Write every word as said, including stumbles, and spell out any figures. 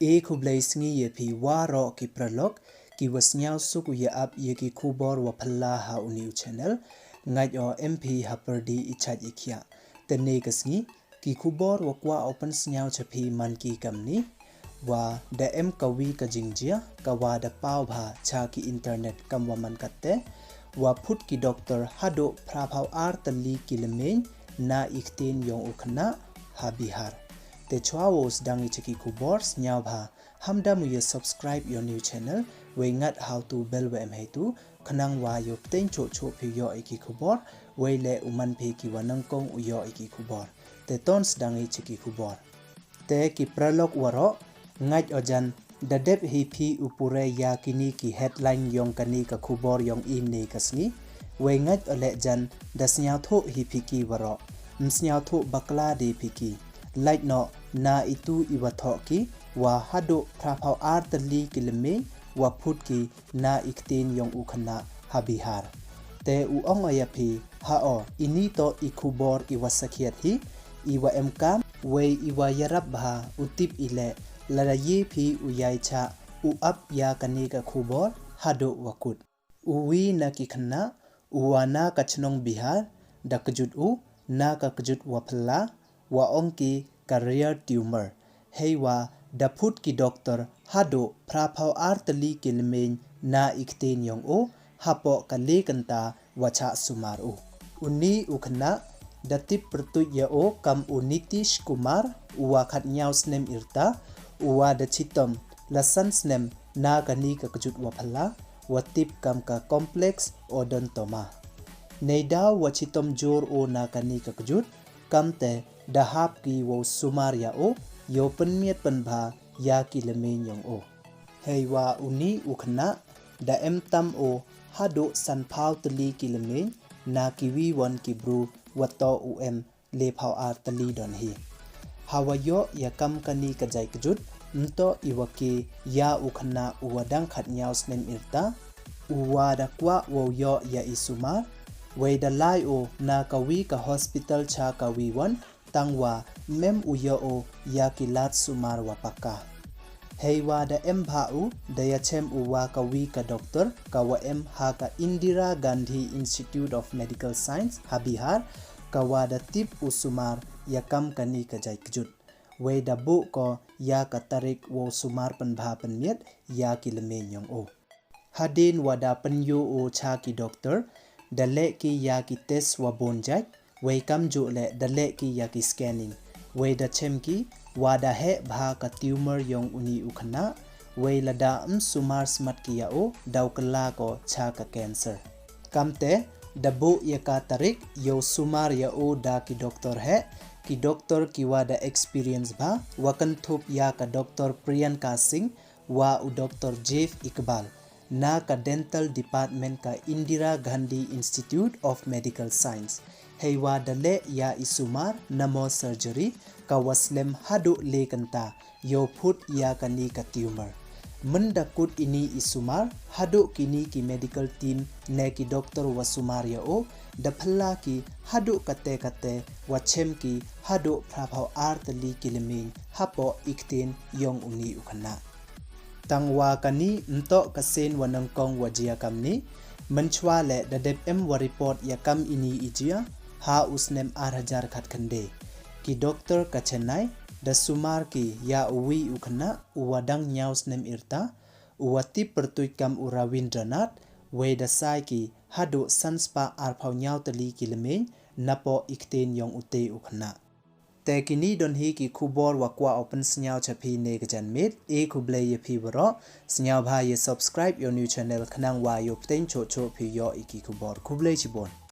E khublei sngi ya phi waroh ki paralok, ki wa sniawsuk u ya ap ya ki khubor wa phylla ha uni u channel. Ngait o em phi ha pyrdi i chait i khiah. Te ne ka sngi, ki khubor wa kwah o pynsniaw cha phi man ki kamni. Wa da em ka wi ka jingjia, ka wa da paw bha cha ki internet kam wa man katte. Wa phut ki doctor haduh phraphaw ar tylli ki lymeiñ na i ktien yong u khynnah ha Bihar. Te chwa wow sdang i cha ki khubor, sniaw bha, hamdam u ya subscribe ya u new channel, wei ngat ha u tu bell wa em heitu, khnang wa yoh pteng choh choh phi yoh i ki khubor, wei le u man phi ki wa nyngkong u yoh i ki khubor. Te ton sdang i cha ki khubor. Te ki paralok waroh, ngait o jan, da dep hi phi u pure ya kini ki headline yong kani ka khubor yong i ne ka sngi. Wei ngait o le jan, da sniawthuh hi phi ki waroh. Ym sniawthuh bakla de phi ki. Lait noh na itu i wa thoh ki, wa haduh phraphaw ar tylli ki lymeiñ, wa phut ki na i ktien yong u khynnah ha Bihar. Te u ong o ya phi, ha o, ini toh i khubor i wa sakhiat hi, i wa em kam, wei i wa yarap bha u tip i le, lada ye phi u yai chah, u ap ya kani ka khubor haduh wa kut. U wi na ki khynnah, u wa na ka chnong Bihar, da kjut u na ka kjut wa phylla, wa ong ki ka rare tumor. Hei wa da phut ki doctor haduh phraphaw ar tylli ki lymeiñ na i ktien yong u, hapoh ka le kynta wa chah sumar u. Uni u khynnah da tip pyrtuit ya u kam u Nitish Kumar, u wa khatnyaw snem yrta, u wa da chitom la san snem na kani ka kjut wa phylla, wa tip kam ka complex odontoma. Neidaw wa chitom jur u na kani ka kjut, kamte da hap ki wow sumar ya u, yow pynmiat pynbha ya ki lymeiñ yong u. Hei wa uni u khynnah, da em tam u haduh sanphaw tylli ki lymeiñ, na ki wi won ki bru wa toh u em lephaw ar tylli don hi. Ha wa yoh ya kam kani ka jai kjut, ym toh i wa ki ya u khynnah u wa dang khatnyaw snem yrta, u wa da kwah wow yoh ya i sumar, wei da lai u na ka wi ka hospital cha ka wi won, tang wa ym em u yoh u ya ki lad sumar wa paka. Hei wa da em bha u, da ya chem u wa ka wi ka doctor, ka wa em ha ka Indira Gandhi Institute of Medical Science ha Bihar, ka wa da tip u sumar ya kam kani ka jai kjut. Wei da buh ko ya ka tarik wow sumar pynbha pynmiat ya ki lymeiñ yong u. Hadien wa da pynyoo u cha ki doctor, da leh ki ya ki test wa bun jait, wei kamjooh le da leh ki ya ki scanning. Wei da chem ki wa da heh bha ka tumor yong uni u khynnah, wei lada ym sumar smat ki ya u, daw kylla ko cha ka cancer. Kamte, da buh ya ka tarik yow sumar ya u da ki doctor heh, ki doctor ki wa da experience bha, wa kynthup ya ka Doctor Priyanka Singh, wa u Doctor Jeff Iqbal, na ka Dental Department ka Indira Gandhi Institute of Medical Science. Hei wa da leh ya i sumar namo surgery, ka wa slem haduh le kynta, yow phut ya kani ka tumor. Mynda kut ini i sumar, haduh kini ki medical team ne ki doctor wa sumar ya u, da phylla ki haduh katte katte wa chem ki haduh phraphaw ar tylli ki lymeiñ hapoh i ktien yong uni u khynnah. Tang wa kani ym toh ka sien wa nyngkong wa jia kamni, mynchwa le da dep em wa report ya kam ini i jia, ha u snem ar hajar khatkhyndai. Ki doctor ka Chennai, da sumar ki ya u wi u khynnah, u wa dang nyaw snem yrta, u wa tip pyrtuit kam u Ravindranath, wei da sai ki haduh san spah arphaw nyaw tylli ki lymeiñ, napoh i ktien yong ute u khynnah. Te kini don hi ki khubor wa kwah o pynsniaw cha phi ne ka janmiet, e khublei ya phi waroh, sniaw bha ya subscribe ya u new channel khnang wa yoh pteng choh choh phi yoh i ki khubor. Khublei chibun.